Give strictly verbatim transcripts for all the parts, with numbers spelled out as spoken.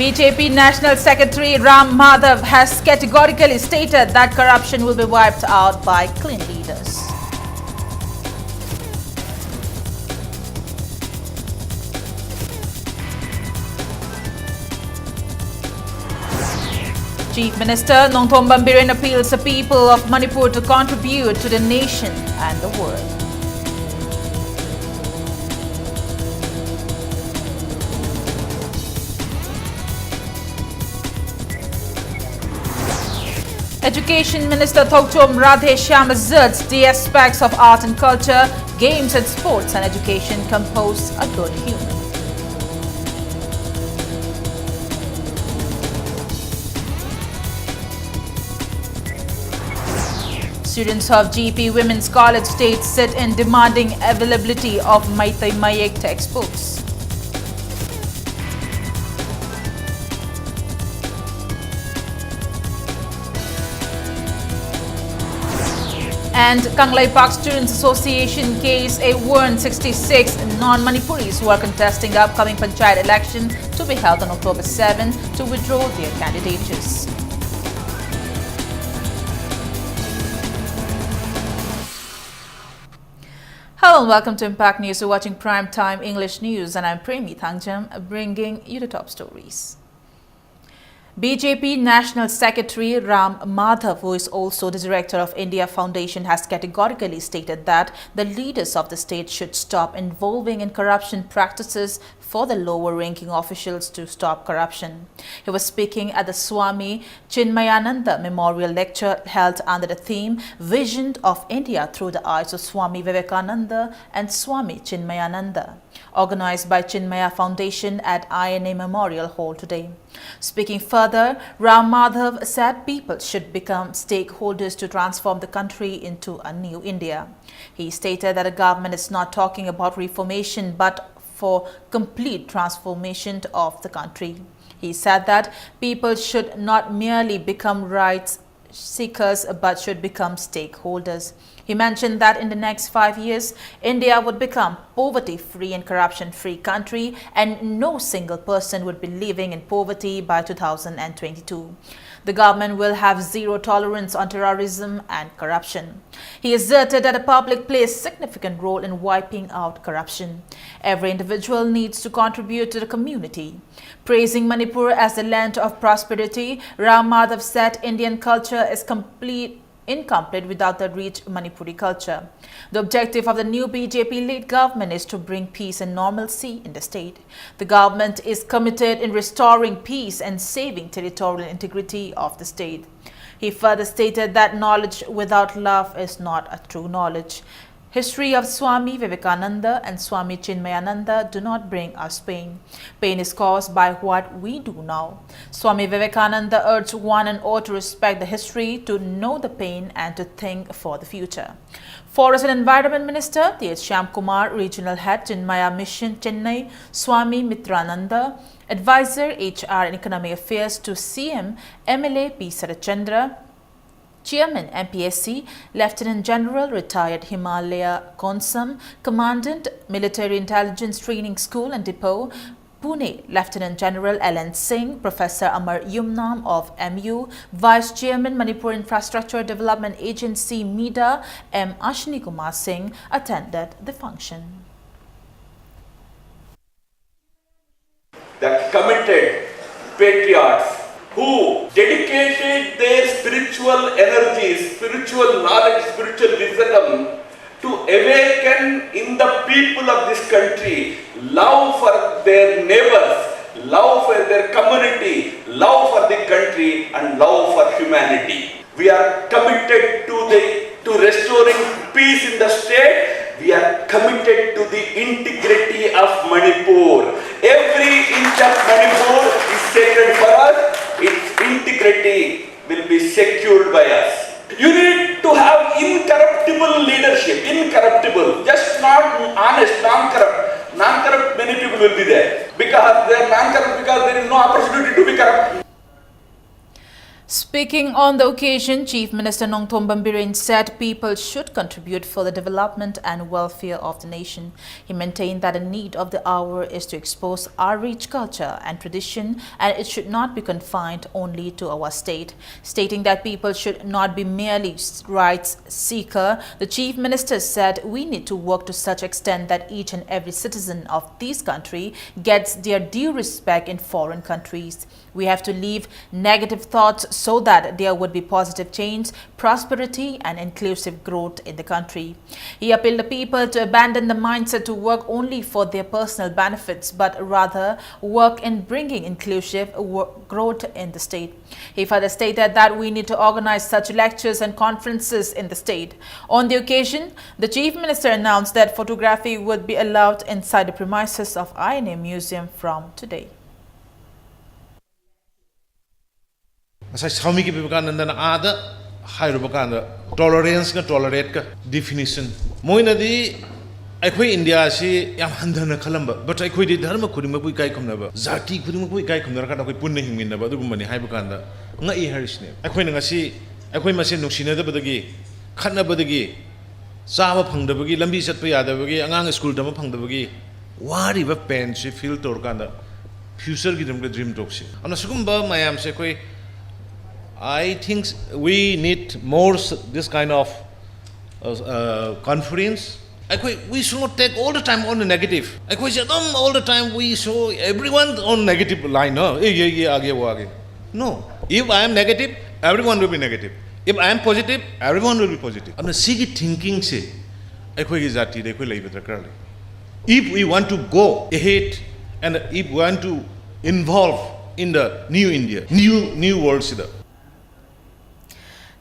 B J P National Secretary Ram Madhav has categorically stated that corruption will be wiped out by clean leaders. Chief Minister Nongthombam Biren appeals the people of Manipur to contribute to the nation and the world. Education Minister Thokchom Radheshyam asserts the aspects of art and culture, games and sports and education compose a good human. Students of G P Women's College state sit-in demanding availability of Meitei Mayek textbooks. And Kangleipak Students Association case a warn sixty-six non-Manipuris who are contesting upcoming Panchayat election to be held on October seven to withdraw their candidatures. Hello and welcome to Impact News. You're watching Prime Time English News, and I'm Premi Thangjam, bringing you the top stories. B J P National Secretary Ram Madhav, who is also the director of India Foundation, has categorically stated that the leaders of the state should stop involving in corruption practices for the lower ranking officials to stop corruption. He was speaking at the Swami Chinmayananda Memorial Lecture held under the theme Vision of India Through the Eyes of Swami Vivekananda and Swami Chinmayananda, organized by Chinmaya Foundation at I N A Memorial Hall today. Speaking further, Ram Madhav said people should become stakeholders to transform the country into a new India. He stated that the government is not talking about reformation but for complete transformation of the country. He said that people should not merely become rights seekers but should become stakeholders. He mentioned that in the next five years, India would become poverty-free and corruption-free country, and no single person would be living in poverty by two thousand twenty-two. The government will have zero tolerance on terrorism and corruption. He asserted that the public plays significant role in wiping out corruption. Every individual needs to contribute to the community. Praising Manipur as the land of prosperity, Ram Madhav said Indian culture is complete incomplete without the rich Manipuri culture. The objective of the new B J P-led government is to bring peace and normalcy in the state. The government is committed in restoring peace and saving territorial integrity of the state. He further stated that knowledge without love is not a true knowledge. History of Swami Vivekananda and Swami Chinmayananda do not bring us pain. Pain is caused by what we do now. Swami Vivekananda urged one and all to respect the history, to know the pain, and to think for the future. Forest and Environment Minister T H Shyamkumar, Regional Head Chinmaya Mission Chennai Swami Mitrananda, Advisor H R and Economic Affairs to C M, M L A P Saratchandra, Chairman M P S C, Lieutenant General retired Himalaya Konsam, Commandant Military Intelligence Training School and Depot, Pune, Lieutenant General L N Singh, Professor Amar Yumnam of M U, Vice Chairman Manipur Infrastructure Development Agency, MIDA, M Ashwini Kumar Singh attended the function. The committed patriarchs who dedicated their spiritual energies, spiritual knowledge, spiritual wisdom to awaken in the people of this country love for their neighbors, love for their community, love for the country, and love for humanity. We are committed to the to restoring peace in the state. We are committed to the integrity of Manipur. Every inch of Manipur is sacred for us. Its integrity will be secured by us. You need to have incorruptible leadership, incorruptible, just not honest, non-corrupt. Non-corrupt, many people will be there because they are non-corrupt because there is no opportunity to be corrupt. Speaking on the occasion, Chief Minister Nongthombam Biren said people should contribute for the development and welfare of the nation. He maintained that the need of the hour is to expose our rich culture and tradition, and it should not be confined only to our state. Stating that people should not be merely s-, rights seeker, the Chief Minister said we need to work to such extent that each and every citizen of this country gets their due respect in foreign countries. We have to leave negative thoughts so that there would be positive change, prosperity, and inclusive growth in the country. He appealed the people to abandon the mindset to work only for their personal benefits, but rather work in bringing inclusive wo-, growth in the state. He further stated that we need to organize such lectures and conferences in the state. On the occasion, the Chief Minister announced that photography would be allowed inside the premises of I N A Museum from today. ꯉꯁꯥꯏ ꯁ꯭ꯋꯥꯃꯤ ꯕꯤꯕꯦꯀꯥꯅꯟꯗꯅ ꯑꯥꯗ ꯍꯥꯏꯔꯨꯕ ꯀꯥꯟꯗ ꯇꯣꯂꯔꯦꯟꯁꯀ ꯇꯣꯂꯔꯦꯠꯀ definition, ꯃꯣꯏꯅꯗꯤ ꯑꯩꯈꯣꯏ ꯏꯟꯗꯤꯌꯥꯁꯤ ꯌꯥꯝ ꯍꯟꯊꯅ ꯈꯜꯂꯝꯕ, but ꯑꯩꯈꯣꯏꯗꯤ ꯙꯔꯃ ꯈꯨꯗꯤꯡꯃꯛꯄꯨ ꯏꯀꯥꯏ ꯈꯨꯝꯅꯕ, ꯖꯥꯇꯤ ꯈꯨꯗꯤꯡꯃꯛꯄꯨ ꯏꯀꯥꯏ ꯈꯨꯝꯅꯔꯀꯥꯟꯗ ꯑꯩꯈꯣꯏ ꯄꯨꯟꯅ ꯍꯤꯡꯃꯤꯟꯅꯕ ꯑꯗꯨꯒꯨꯝꯕꯅꯤ ꯍꯥꯏꯕ ꯀꯥꯟꯗ ꯉꯛꯏ ꯍꯥꯏꯔꯤꯁꯤꯅꯦ꯫ ꯑꯩꯈꯣꯏꯅ ꯉꯁꯤ ꯑꯩꯈꯣꯏ ꯃꯁꯦꯟ ꯅꯨꯡꯁꯤꯅꯗꯕꯗꯒꯤ, ꯈꯠꯅꯕꯗꯒꯤ, ꯆꯥꯕ ꯐꯪꯗꯕꯒꯤ, ꯂꯝꯕꯤ ꯆꯠꯄ ꯌꯥꯗꯕꯒꯤ, ꯑꯉꯥꯡ ꯁ꯭ꯀꯨꯜ ꯇꯝꯕ ꯐꯪꯗꯕꯒꯤ ꯋꯥꯔꯤꯕ ꯄꯦꯟꯁꯤ ꯐꯤꯜ ꯇꯧꯔꯀꯥꯟꯗ ꯐ꯭ꯌꯨꯆꯔꯒꯤꯗꯃꯛꯇ ꯗ꯭ꯔꯤꯝ ꯇꯧꯁꯤ꯫ ꯑꯗꯨꯅ ꯁꯤꯒꯨꯝꯕ ꯃꯌꯥꯝꯁꯦ ꯑꯩꯈꯣꯏ, I think we need more s-, this kind of, uh, uh, conference. ꯑꯩꯈꯣꯏ, we should not take all the time on the negative. ꯑꯩꯈꯣꯏꯁꯦ ꯑꯗꯨꯝ all the time we show everyone on negative line, no? ये, ये, ये आगे, वो आगे. No. If I am negative, everyone will be negative. If I am positive, everyone will be positive. ꯑꯗꯨꯅ ꯁꯤꯒꯤ ꯊꯤꯡꯀꯤꯡꯁꯦ ꯑꯩꯈꯣꯏꯒꯤ ꯖꯥꯇꯤꯗ ꯑꯩꯈꯣꯏ ꯂꯩꯕ ꯗꯔꯀꯥꯔ ꯂꯩ꯫ If we want to go ahead and if we want to involve in the new India, new, new world ꯁꯤꯗ꯫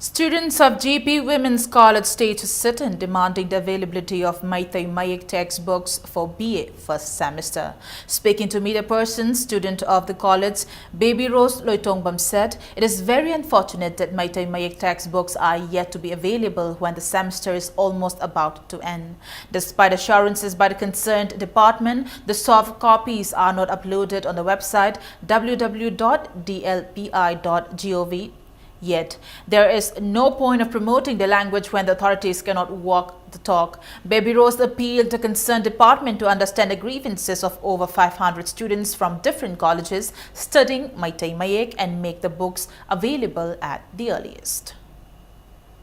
Students of G P Women's College staged a sit-in demanding the availability of Meitei Mayek textbooks for B A first semester. Speaking to media persons, student of the college, Baby Rose Loitongbam said, it is very unfortunate that Meitei Mayek textbooks are yet to be available when the semester is almost about to end. Despite assurances by the concerned department, the soft copies are not uploaded on the website W W W dot D L P I dot gov Yet, there is no point of promoting the language when the authorities cannot walk the talk. Baby Rose appealed to concerned department to understand the grievances of over five hundred students from different colleges studying Meitei Mayek and make the books available at the earliest.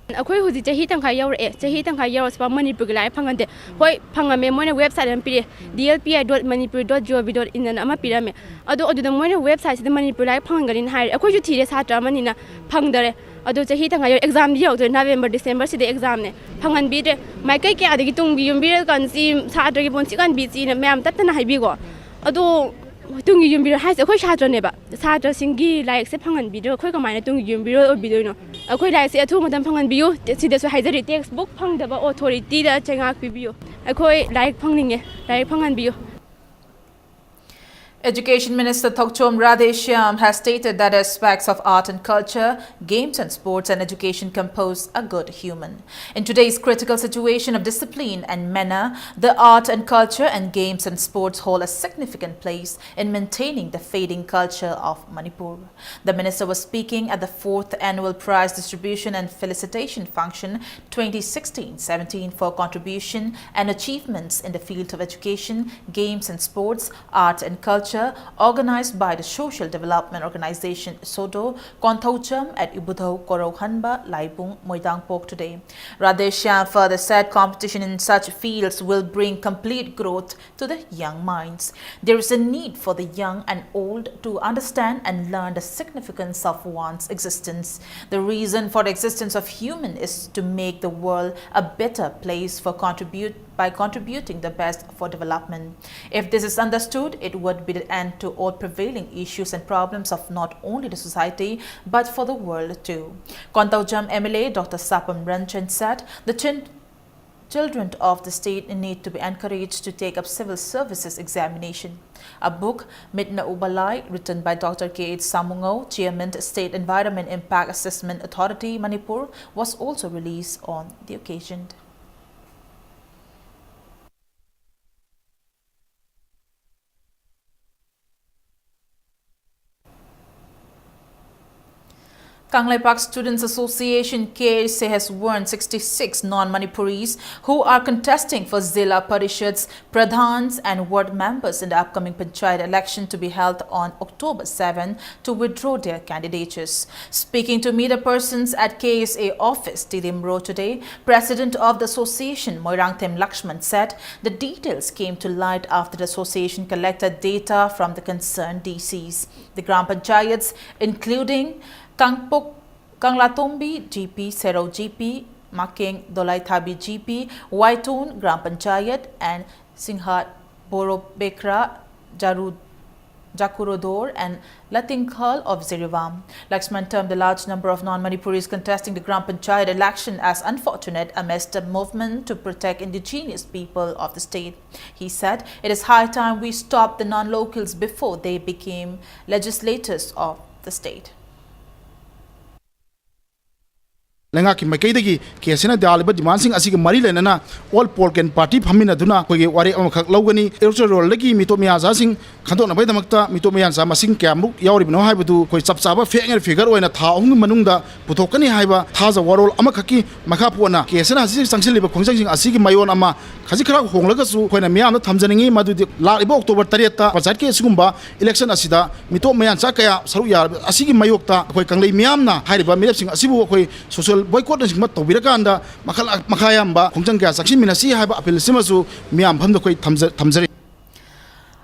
ꯑꯩꯈꯣꯏ ꯍꯧꯖꯤꯛ ꯆꯍꯤ ꯇꯪꯈꯥꯏ ꯌꯧꯔꯛꯑꯦ꯫ ꯆꯍꯤ ꯇꯪꯈꯥꯏ ꯌꯧꯔꯁꯤꯐꯥꯎ ꯃꯅꯤꯄꯨꯔꯒꯤ ꯂꯥꯏꯔꯤꯛ ꯐꯪꯍꯟꯗꯦ꯫ ꯍꯣꯏ, ꯐꯪꯉꯝꯃꯦ, ꯃꯣꯏꯅ ꯋꯦꯕꯁꯥꯏꯠ ꯑꯃ ꯄꯤꯔꯛꯑꯦ, D L P I dot manipuri dot gov dot in ꯑꯅ ꯑꯃ ꯄꯤꯔꯝꯃꯦ꯫ ꯑꯗꯣ ꯑꯗꯨꯗ ꯃꯣꯏꯅ ꯋꯦꯕꯁꯥꯏꯠꯁꯤꯗ ꯃꯅꯤꯄꯨꯔ ꯂꯥꯏꯔꯤꯛ ꯐꯪꯍꯟꯒꯅꯤꯅ ꯍꯥꯏꯔꯦ꯫ ꯑꯩꯈꯣꯏꯁꯨ ꯊꯤꯔꯦ, ꯁꯥꯇ꯭ꯔ ꯑꯃꯅꯤꯅ ꯐꯪꯗꯔꯦ꯫ ꯑꯗꯣ ꯆꯍꯤ ꯇꯪꯈꯥꯏ ꯌꯧꯔꯦ, ꯑꯦꯛꯖꯥꯝꯗꯤ ꯌꯧꯗ꯭ꯔꯦ, ꯅꯕꯦꯝꯕꯔ ꯗꯤꯁꯦꯝꯕꯔꯁꯤꯗ ꯑꯦꯛꯖꯥꯝꯅꯦ꯫ ꯐꯪꯍꯟꯕꯤꯗ꯭ꯔꯦ꯫ ꯃꯥꯏꯀꯩ ꯀꯌꯥꯗꯒꯤ ꯇꯨꯡꯒꯤ ꯌꯨꯝꯕꯤꯔꯦꯜ ꯀꯟꯁꯤ, ꯁꯥꯇ꯭ꯔꯒꯤ ꯄꯨꯟꯁꯤ ꯀꯟꯕꯤꯁꯤꯅ ꯃꯌꯥꯝ ꯇꯠꯇꯅ ꯍꯥꯏꯕꯤꯀꯣ꯫ ꯑꯗꯣ ꯇꯨꯡꯒꯤ ꯌꯨꯝꯕꯤꯔꯣꯜ ꯍꯥꯏꯁꯦ ꯑꯩꯈꯣꯏ ꯁꯥꯇ꯭ꯔꯅꯦꯕ꯫ ꯁꯥꯇ꯭ꯔꯁꯤꯡꯒꯤ ꯂꯥꯏꯔꯤꯛꯁꯦ ꯐꯪꯍꯟꯕꯤꯗ꯭ꯔꯒ ꯑꯩꯈꯣꯏ ꯀꯃꯥꯏꯅ ꯇꯨꯡꯒꯤ ꯌꯨꯝꯕꯤꯔꯣꯜ ꯑꯣꯏꯕꯤꯗꯣꯏꯅꯣ? ꯑꯩꯈꯣꯏ ꯂꯥꯏꯔꯤꯛꯁꯦ ꯑꯊꯨꯕ ꯃꯇꯝ ꯐꯪꯍꯟꯕꯤꯌꯨ꯫ ꯁꯤꯗꯁꯨ ꯍꯥꯏꯖꯔꯤ, ꯇꯦꯛꯁ ꯕꯨꯛ ꯐꯪꯗꯕ ꯑꯣꯊꯣꯔꯤꯇꯤꯗ ꯆꯩꯉꯥꯛ ꯄꯤꯕꯤꯌꯨ꯫ ꯑꯩꯈꯣꯏ ꯂꯥꯏꯔꯤꯛ ꯐꯪꯅꯤꯡꯉꯦ, ꯂꯥꯏꯔꯤꯛ ꯐꯪꯍꯟꯕꯤꯌꯨ꯫ Education Minister Thokchom Radheshyam has stated that aspects of art and culture, games and sports and education compose a good human. In today's critical situation of discipline and manner, the art and culture and games and sports hold a significant place in maintaining the fading culture of Manipur. The minister was speaking at the fourth annual prize distribution and felicitation function twenty sixteen seventeen for contribution and achievements in the field of education, games and sports, art and culture, organized by the Social Development Organization, SODO, Konthoujam at Ibudhou Korouhanba, Laibung, Moirangpok today. Radheshyam further said competition in such fields will bring complete growth to the young minds. There is a need for the young and old to understand and learn the significance of one's existence. The reason for the existence of human is to make the world a better place for contribute by contributing the best for development. If this is understood, it would be the end to all prevailing issues and problems of not only the society but for the world too. Konthoujam M L A Doctor Sapam Ranjan said the Chin Children of the state need to be encouraged to take up civil services examination. A book, Mitna Ubalai, written by Doctor K H Samungou, Chairman, State Environment Impact Assessment Authority, Manipur, was also released on the occasion. Kangleipak Students Association, K S A, has warned sixty-six non-Manipuris who are contesting for Zilla Parishad's Pradhans and ward members in the upcoming Panchayat election to be held on October seven to withdraw their candidatures. Speaking to media persons at K S A office, Tidim Road today, President of the association, Moirangthem Lakshman, said the details came to light after the association collected data from the concerned D Cs. The Gram Panchayats, including Kangpok, Kanglatombi G P, Serou G P, Makeng Dolaithabi G P, Waitun Gram Panchayat, and Singhat Borobekra, Jaru, Jakurodor, and Latingkhal of Zirivam. Lakshman termed the large number of non-Manipuris contesting the Gram Panchayat election as unfortunate amidst the movement to protect indigenous people of the state. He said, "It is high time we stop the non-locals before they became legislators of the state." ꯂꯩꯉꯥꯛꯀꯤ ꯃꯥꯏꯀꯩꯗꯒꯤ ꯀꯦ ꯑꯦꯁ ꯑꯦꯅ ꯇꯥꯜꯂꯤꯕ ꯗꯤꯃꯥꯟꯁꯤꯡ ꯑꯁꯤꯒ ꯃꯔꯤ ꯂꯩꯅꯅ all ꯄꯣꯜꯀꯦꯟ party ꯐꯝꯃꯤꯟꯅꯗꯨꯅ ꯑꯩꯈꯣꯏꯒꯤ ꯋꯥꯔꯦꯞ ꯑꯃꯈꯛ ꯂꯧꯒꯅꯤ꯫ ꯏꯂꯦꯛꯇꯣꯔꯦꯜ ꯔꯣꯜꯗꯒꯤ ꯃꯤꯇꯣꯞ ꯃꯤꯌꯥꯟꯆꯥꯁꯤꯡ ꯈꯟꯗꯣꯛꯅꯕꯒꯤꯗꯃꯛꯇ ꯃꯤꯇꯣꯞ ꯃꯤꯌꯥꯟꯆꯥ ꯃꯁꯤꯡ ꯀꯌꯥꯃꯨꯛ ꯌꯥꯎꯔꯤꯕꯅꯣ ꯍꯥꯏꯕꯗꯨ ꯑꯩꯈꯣꯏ ꯆꯞ ꯆꯥꯕ ꯐꯦꯛ ꯑꯦꯟ ꯐꯤꯒꯔ ꯑꯣꯏꯅ ꯊꯥ ꯑꯍꯨꯝꯒꯤ ꯃꯅꯨꯡꯗ ꯄꯨꯊꯣꯛꯀꯅꯤ ꯍꯥꯏꯕ ꯊꯥꯖ ꯋꯥꯔꯣꯜ ꯑꯃꯈꯛꯀꯤ ꯃꯈꯥ ꯄꯣꯟꯅ ꯀꯦ ꯑꯦꯁ ꯑꯦꯅ ꯍꯧꯖꯤꯛ ꯆꯪꯁꯤꯜꯂꯤꯕ ꯈꯣꯡꯖꯪꯁꯤꯡ ꯑꯁꯤꯒꯤ ꯃꯌꯣꯟ ꯑꯃ ꯈꯖꯤꯛ ꯈꯔ ꯍꯣꯡꯂꯒꯁꯨ ꯑꯩꯈꯣꯏꯅ ꯃꯤꯌꯥꯝꯗ ꯊꯝꯖꯅꯤꯡꯉꯤ꯫ ꯃꯗꯨꯗꯤ ꯂꯥꯛꯂꯤꯕ ꯑꯣꯛꯇꯣꯕꯔ ꯇꯔꯦꯠꯇ ꯄꯟꯆꯥꯌꯠꯀꯤ ꯑꯁꯤꯒꯨꯝꯕ ꯏꯂꯦꯛꯁꯟ ꯑꯁꯤꯗ ꯃꯤꯇꯣꯞ ꯃꯌꯥꯟꯆꯥ ꯀꯌꯥ ꯁꯔꯨꯛ ꯌꯥꯔꯕ ꯑꯁꯤꯒꯤ ꯃꯥꯌꯣꯛꯇ ꯑꯩꯈꯣꯏ ꯀꯪꯂꯩ ꯃꯤꯌꯥꯝꯅ ꯍꯥꯏꯔꯤꯕ ꯃꯤꯔꯦꯞꯁꯤꯡ ꯑꯁꯤꯕꯨ ꯑꯩꯈꯣꯏ ꯁꯣꯁꯤꯌꯦꯜ ꯕꯣꯏꯀꯣꯠꯅꯆꯤꯡꯕ ꯇꯧꯕꯤꯔꯀꯥꯟꯗ ꯃꯈꯜ ꯃꯈꯥ ꯌꯥꯝꯕ ꯈꯣꯡꯖꯪ ꯀꯌꯥ ꯆꯪꯁꯤꯟꯃꯤꯟꯅꯁꯤ ꯍꯥꯏꯕ ꯑꯄꯤꯜꯁꯤꯃꯁꯨ ꯃꯤꯌꯥꯝ ꯃꯐꯝꯗ ꯑꯩꯈꯣꯏ ꯊꯝꯖ-, ꯊꯝꯖꯔꯤ꯫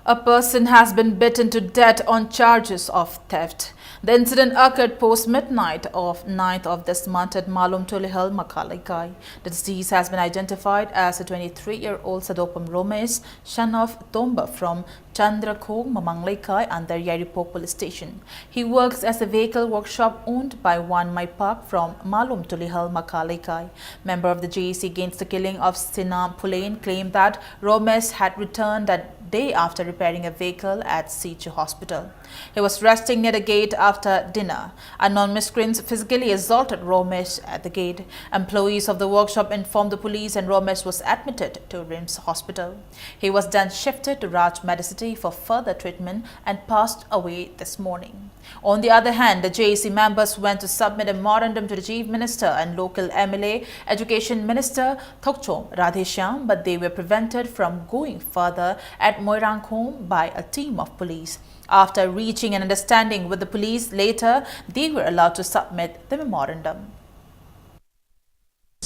A person has been beaten to death on charges of theft. The incident occurred post midnight of ninth of this month at Malom Tulihal Makha Leikai. The deceased has been identified as a twenty-three-year-old Sadopam Romesh, son of Tomba from Chandrakhong Mamang Leikai under Yairipok Police Station. He works as a vehicle workshop owned by Wanmai Park from Malom Tulihal Makha Leikai. Member of the J A C against the killing of Sina Pulain claimed that Romesh had returned that day after repairing a vehicle at Sichu Hospital. He was resting near the gate after dinner. Unknown miscreants physically assaulted Romesh at the gate. Employees of the workshop informed the police and Romesh was admitted to RIMS Hospital. He was then shifted to Raj Medicity for further treatment and passed away this morning. On the other hand, the J A C members went to submit a memorandum to the Chief Minister and local M L A, Education Minister Thokchom Radheshyam, but they were prevented from going further at Moirangkhom by a team of police. After reaching an understanding with the police later, they were allowed to submit the memorandum.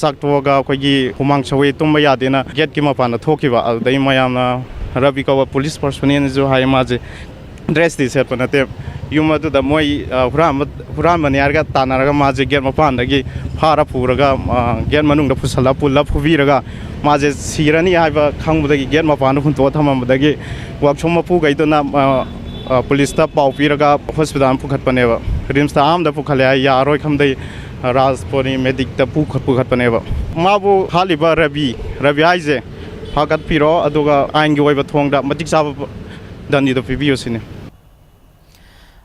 ꯆꯥꯛ ꯇꯣꯛꯑꯒ ꯑꯩꯈꯣꯏꯒꯤ ꯍꯨꯃꯥꯡ ꯁꯧꯋꯤ, ꯇꯨꯝꯕ ꯌꯥꯗꯦꯅ ꯒꯦꯠꯀꯤ ꯃꯄꯥꯟꯗ ꯊꯣꯛꯈꯤꯕ꯫ ꯑꯗꯨꯗꯩ ꯃꯌꯥꯝꯅ ꯔꯕꯤ ꯀꯧꯕ ꯄꯨꯂꯤꯁ ꯄꯔꯁꯣꯅꯦꯜꯅꯁꯨ ꯍꯥꯏ, ꯃꯥꯁꯦ ꯗ꯭ꯔꯦꯁꯇꯤ ꯁꯦꯠꯄ ꯅꯠꯇꯦ꯫ ꯌꯨꯝ ꯑꯗꯨꯗ ꯃꯣꯏ, ꯑ, ꯍꯨꯔꯥꯟꯕ, ꯍꯨꯔꯥꯟꯕꯅꯤ ꯍꯥꯏꯔꯒ ꯇꯥꯟꯅꯔꯒ ꯃꯥꯁꯦ ꯒꯦꯠ ꯃꯄꯥꯟꯗꯒꯤ ꯐꯥꯔ ꯄꯨꯔꯒ, ꯑ, ꯒꯦꯠ ꯃꯅꯨꯡꯗ ꯄꯨꯁꯜꯂ ꯄꯨꯜꯂ ꯐꯨꯕꯤꯔꯒ ꯃꯥꯁꯦ ꯁꯤꯔꯅꯤ ꯍꯥꯏꯕ ꯈꯪꯕꯗꯒꯤ ꯒꯦꯠ ꯃꯄꯥꯟꯗ ꯍꯨꯟꯇꯣꯛꯑ ꯊꯝꯃꯝꯕꯗꯒꯤ ꯋꯥꯛꯁꯣꯞ ꯃꯄꯨꯈꯩꯗꯨꯅ, ꯑ, ꯑ, ꯄꯨꯂꯤꯁꯇ ꯄꯥꯎ ꯄꯤꯔꯒ ꯍꯣꯁꯄꯤꯇꯥꯜ ꯄꯨꯈꯠꯄꯅꯦꯕ꯫ ꯔꯤꯝꯁꯇ ꯑꯍꯥꯟꯕꯗ ꯄꯨꯈꯠꯂꯦ ꯍꯥꯏ, ꯌꯥꯔꯣꯏ ꯈꯪꯕꯗꯩ ꯔꯥꯖꯄꯨꯔꯤ ꯃꯦꯗꯤꯛꯇ ꯄꯨꯈꯠ-, ꯄꯨꯈꯠꯄꯅꯦꯕ꯫ ꯃꯥꯕꯨ ꯍꯥꯠꯂꯤꯕ ꯔꯕꯤ, ꯔꯕꯤ ꯍꯥꯏꯁꯦ ꯐꯥꯒꯠꯄꯤꯔꯣ, ꯑꯗꯨꯒ ꯑꯥꯏꯟꯒꯤ ꯑꯣꯏꯕ ꯊꯣꯡꯗ ꯃꯇꯤꯛ ꯆꯥꯕ ꯗꯟꯗꯤꯗꯣ ꯄꯤꯕꯤꯌꯨ ꯁꯤꯅꯤ꯫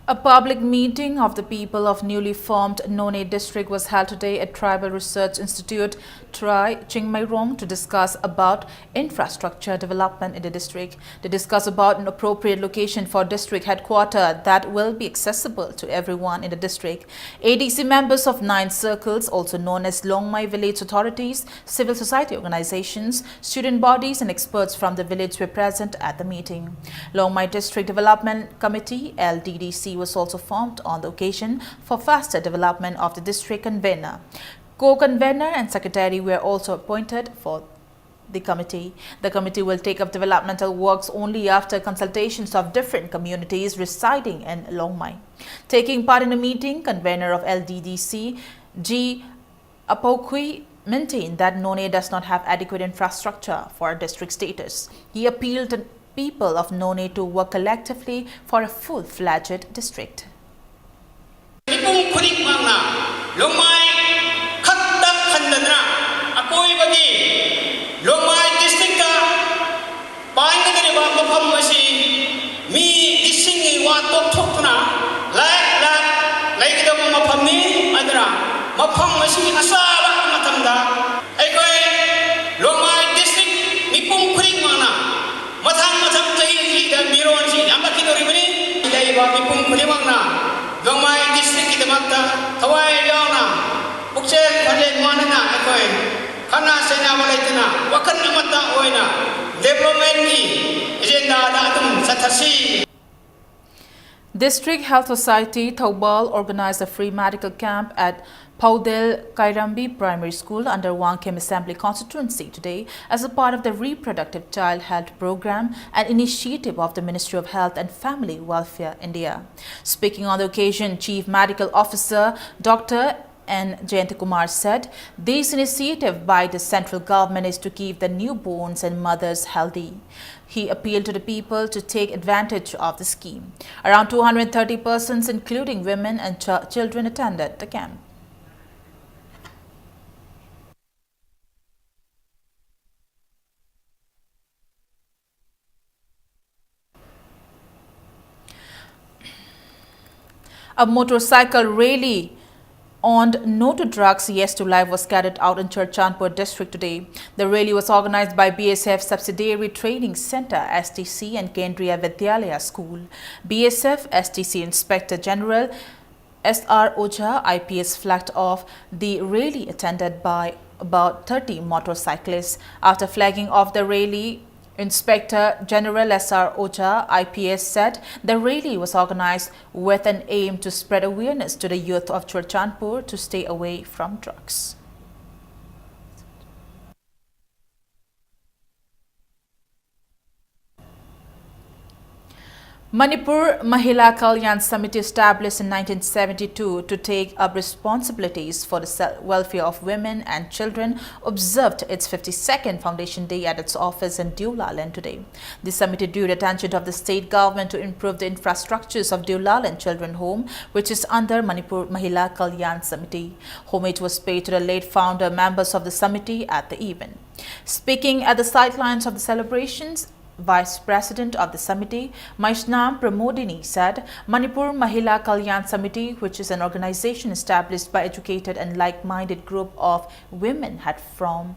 A public meeting of the people of newly formed Noney district was held today at Tribal Research Institute, TRI, Chingmeirong to discuss about infrastructure development in the district. They discuss about an appropriate location for district headquarter that will be accessible to everyone in the district. A D C members of nine circles, also known as Longmai village authorities, civil society organizations, student bodies and experts from the village were present at the meeting. Longmai District Development Committee, L D D C, was also formed on the occasion for faster development of the district convener. Co-convener and secretary were also appointed for the committee. The committee will take up developmental works only after consultations of different communities residing in Longmai. Taking part in the meeting, convener of L D D C, G Apokhui maintained that Noney does not have adequate infrastructure for district status. He appealed to people of Noney to work collectively for a full-fledged district. ꯃꯤꯄꯨꯝ ꯈꯨꯗꯤꯡꯃꯛꯅ ꯂꯣꯡꯃꯥꯏ ꯈꯛꯇ ꯈꯟꯗꯅ ꯑꯀꯣꯏꯕꯒꯤ ꯂꯣꯡꯃꯥꯏ district ꯄꯥꯟꯒꯗꯧꯔꯤꯕ ꯃꯐꯝ ꯑꯁꯤ ꯃꯤ ꯂꯤꯁꯤꯡꯒꯤ ꯋꯥ ꯇꯣꯛꯊꯣꯛꯇꯨꯅ ꯂꯥꯛ ꯂꯥꯛ ꯂꯩꯒꯗꯕ ꯃꯐꯝꯅꯤ꯫ ꯑꯗꯨꯅ ꯃꯐꯝ ꯑꯁꯤ ꯑꯆꯥꯕ ꯃꯇꯝꯗ ꯑꯩꯈꯣꯏ ꯂꯣꯡꯃꯥꯏ ꯗꯤꯁꯇ꯭ꯔꯤꯛ ꯃꯤꯄꯨꯝ ꯈꯨꯗꯤꯡꯃꯛꯅ ꯃꯊꯪ ꯃꯊꯪ ꯆꯍꯤꯁꯤꯗ ꯃꯤꯔꯣꯟꯁꯤ ꯌꯥꯝꯂꯛꯈꯤꯗꯧꯔꯤꯕꯅꯤ꯫ ꯂꯩꯔꯤꯕ ꯃꯤꯄꯨꯝ ꯈꯨꯗꯤꯡꯃꯛꯅ ꯊꯋꯥꯏ ꯌꯥꯎꯅ, ꯄꯨꯛꯆꯦꯜ ꯈꯣꯟꯖꯦꯜ ꯃꯥꯟꯅꯅ ꯑꯩꯈꯣꯏ ꯈꯠꯅ ꯆꯩꯅꯕ ꯂꯩꯇꯅ ꯋꯥꯈꯜ ꯑꯃꯠꯇ ꯑꯣꯏꯅ developmentꯀꯤ agendaꯗ ꯑꯗꯨꯝ ꯆꯠꯊꯁꯤ꯫ District Health Society Thoubal organized a free medical camp at Phaudel Kairambi Primary School under Wangkhem Assembly Constituency today as a part of the Reproductive Child Health Program, an initiative of the Ministry of Health and Family Welfare, India. Speaking on the occasion, Chief Medical Officer Doctor N Jayantakumar said this initiative by the central government is to keep the newborns and mothers healthy. He appealed to the people to take advantage of the scheme. Around two hundred thirty persons, including women and ch- children, attended the camp. A motorcycle rally on No to Drugs, Yes to Life was carried out in Churachandpur district today. The rally was organized by B S F Subsidiary Training Center, S T C, and Kendriya Vidyalaya School. B S F S T C Inspector General S R Ojha, I P S, flagged off the rally attended by about thirty motorcyclists. After flagging off the rally, Inspector General S R Ojha, I P S, said the rally was organized with an aim to spread awareness to the youth of Churachandpur to stay away from drugs. Manipur Mahila Kalyan Samiti, established in nineteen seventy-two to take up responsibilities for the se- welfare of women and children, observed its fifty-second foundation day at its office in Deulalen today. The Samiti drew the attention of the state government to improve the infrastructures of Deulalen Children Home, which is under Manipur Mahila Kalyan Samiti. Homage was paid to the late founder members of the Samiti at the event. Speaking at the sidelines of the celebrations, Vice President of the Samiti, Maishnam Pramodini, said Manipur Mahila Kalyan Samiti, which is an organization established by educated and like-minded group of women, had from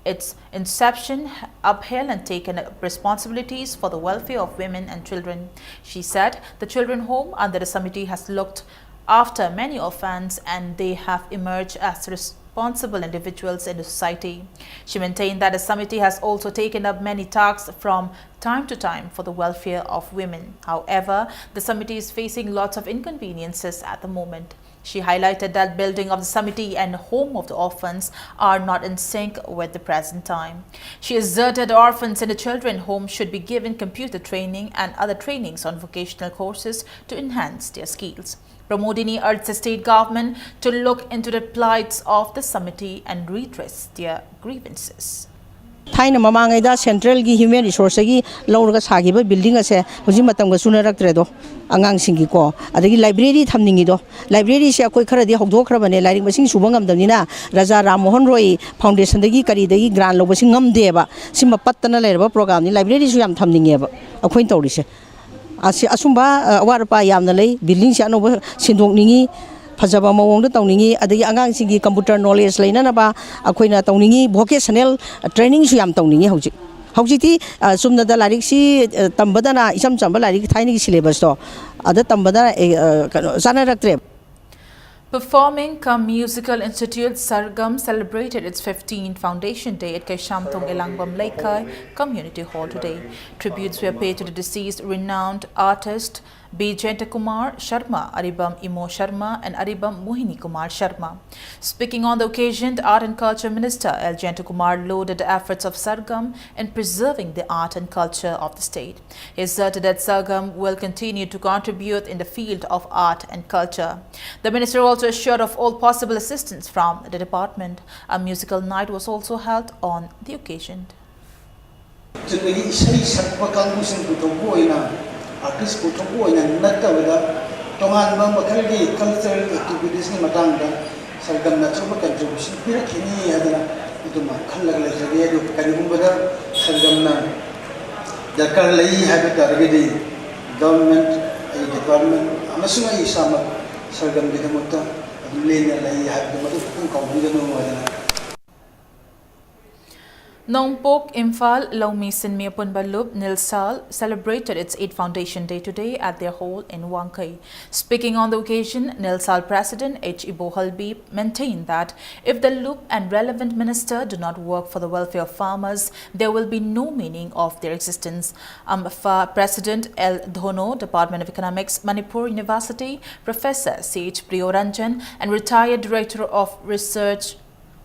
its inception upheld and taken up responsibilities for the welfare of women and children. She said the children home under the Samiti has looked after many orphans and they have emerged as responsible individuals in the society. She maintained that the Samiti has also taken up many tasks from time to time for the welfare of women. However, the Samiti is facing lots of inconveniences at the moment. She highlighted that building of the Samiti and home of the orphans are not in sync with the present time. She asserted orphans in the children home should be given computer training and other trainings on vocational courses to enhance their skills. Pramodini urged the state government to look into the plights of the Samiti and redress their grievances. ꯊꯥꯏꯅ ꯃꯃꯥꯡꯉꯩꯗ ꯁꯦꯟꯇ꯭ꯔꯦꯜꯒꯤ human ꯔꯤꯁꯣꯔꯁꯇꯒꯤ ꯂꯧꯔꯒ ꯁꯥꯈꯤꯕ building ꯑꯁꯦ ꯍꯧꯖꯤꯛ ꯃꯇꯝꯒ ꯆꯨꯅꯔꯛꯇ꯭ꯔꯦꯗꯣ꯫ ꯑꯉꯥꯡꯁꯤꯡꯒꯤꯀꯣ, ꯑꯗꯒꯤ library ꯊꯝꯅꯤꯡꯉꯤꯗꯣ, ꯂꯥꯏꯕ꯭ꯔꯦꯔꯤꯁꯦ ꯑꯩꯈꯣꯏ ꯈꯔꯗꯤ ꯍꯧꯗꯣꯛꯈ꯭ꯔꯕꯅꯦ, ꯂꯥꯏꯔꯤꯛ ꯃꯁꯤꯡ ꯁꯨꯕ ꯉꯝꯗꯕꯅꯤꯅ꯫ ꯔꯥꯖꯥ ꯔꯥꯝ ꯃꯣꯍꯟ ꯔꯣꯏ ꯐꯥꯎꯟꯗꯦꯁꯟꯗꯒꯤ ꯀꯔꯤꯗꯒꯤ ꯒ꯭ꯔꯥꯟ ꯂꯧꯕꯁꯤ ꯉꯝꯗꯦꯕ꯫ ꯁꯤꯃ ꯄꯠꯇꯅ ꯂꯩꯔꯕ ꯄ꯭ꯔꯣꯒ꯭ꯔꯥꯝꯅꯤ꯫ ꯂꯥꯏꯕ꯭ꯔꯦꯔꯤꯁꯨ ꯌꯥꯝ ꯊꯝꯅꯤꯡꯉꯦꯕ ꯑꯩꯈꯣꯏꯅ ꯇꯧꯔꯤꯁꯦ꯫ ꯑꯁꯤ ꯑꯁꯨꯝꯕ ꯑ, ꯑꯋꯥꯠ ꯑꯄꯥ ꯌꯥꯝꯅ ꯂꯩ꯫ ꯕꯤꯜꯗꯤꯡꯁꯦ ꯑꯅꯧꯕ ꯁꯤꯟꯗꯣꯛꯅꯤꯡꯉꯤ, ꯐꯖꯕ ꯃꯑꯣꯡꯗ ꯇꯧꯅꯤꯡꯉꯤ꯫ ꯑꯗꯒꯤ ꯑꯉꯥꯡꯁꯤꯡꯒꯤ ꯀꯝꯄ꯭ꯌꯨꯇꯔ ꯅꯣꯂꯦꯖ ꯂꯩꯅꯅꯕ ꯑꯩꯈꯣꯏꯅ ꯇꯧꯅꯤꯡꯉꯤ꯫ ꯚꯣꯀꯦꯁꯅꯦꯜ ꯇ꯭ꯔꯦꯅꯤꯡꯁꯨ ꯌꯥꯝ ꯇꯧꯅꯤꯡꯉꯤ ꯍꯧꯖꯤꯛ꯫ ꯍꯧꯖꯤꯛꯇꯤ ꯑ, ꯆꯨꯝꯅꯗ ꯂꯥꯏꯔꯤꯛꯁꯤ ꯑ, ꯇꯝꯕꯗꯅ ꯏꯆꯝ ꯆꯝꯕ ꯂꯥꯏꯔꯤꯛ ꯊꯥꯏꯅꯒꯤ ꯁꯤꯂꯦꯕꯁꯇꯣ ꯑꯗ ꯇꯝꯕꯗ ꯑꯦ, ꯑ, ꯀꯩꯅꯣ ꯆꯥꯟꯅꯔꯛꯇ꯭ꯔꯦ꯫ Performing cum musical institute Sargam celebrated its fifteenth foundation day at Kaishamthong Elangbam Leikai Community Hall today. Tributes were paid to the deceased renowned artist B. Jayantakumar Sharma, Aribam Imo Sharma, and Aribam Mohini Kumar Sharma. Speaking on the occasion, the Art and Culture Minister L. Jayantakumar lauded the efforts of Sargam in preserving the art and culture of the state. He asserted that Sargam will continue to contribute in the field of art and culture. The minister also assured of all possible assistance from the department. A musical night was also held on the occasion. ꯆꯨꯝꯅꯒꯤ ꯏꯁꯩ ꯁꯛꯄ ꯀꯥꯡꯕꯨꯁꯤꯡ ꯄꯨꯊꯣꯛꯄ ꯑꯣꯏꯅ, artist ꯄꯨꯊꯣꯛꯄ ꯑꯣꯏꯅ ꯅꯠꯇꯕꯗ, ꯇꯣꯉꯥꯟꯕ ꯃꯈꯜꯒꯤ ꯀꯜꯆꯔꯦꯜ ꯑꯦꯛꯇꯤꯚꯤꯇꯤꯁꯀꯤ ꯃꯇꯥꯡꯗ ꯁꯔꯒꯝꯅ ꯑꯆꯧꯕ ꯀꯟꯇ꯭ꯔꯤꯕ꯭ꯌꯨꯁꯟ ꯄꯤꯔꯛꯈꯤꯅꯤ ꯍꯥꯏꯗꯅ ꯑꯗꯨꯃ ꯈꯜꯂꯒ ꯂꯩꯖꯔꯤ꯫ ꯑꯗꯨ ꯀꯔꯤꯒꯨꯝꯕꯗ ꯁꯔꯒꯝꯅ ꯗꯔꯀꯥꯔ ꯂꯩ ꯍꯥꯏꯕ ꯇꯥꯔꯒꯗꯤ, ꯒꯚꯔꯟꯃꯦꯟꯠ, ꯑꯩ ꯗꯤꯄꯥꯔꯠꯃꯦꯟꯠ ꯑꯃꯁꯨꯡ ꯑꯩ ꯏꯁꯥꯃꯛ ꯁꯔꯒꯝꯒꯤꯗꯃꯛꯇ ꯑꯗꯨꯝ ꯂꯦꯡꯗꯅ ꯂꯩ ꯍꯥꯏꯕꯗꯨ ꯃꯗꯨ ꯈꯛꯇꯪ ꯀꯥꯎꯕꯤꯒꯅꯨ ꯍꯥꯏꯗꯅ꯫ Nongpok Imphal Longmi Sinmi Apunba Lup, Nilsal, celebrated its eighth Foundation Day today at their hall in Wangkei. Speaking on the occasion, Nilsal President H. Ibohalbi maintained that if the Lup and relevant minister do not work for the welfare of farmers, there will be no meaning of their existence. AMFA President L. Dhono, Department of Economics, Manipur University, Professor C H Priyoranjan, and retired Director of Research,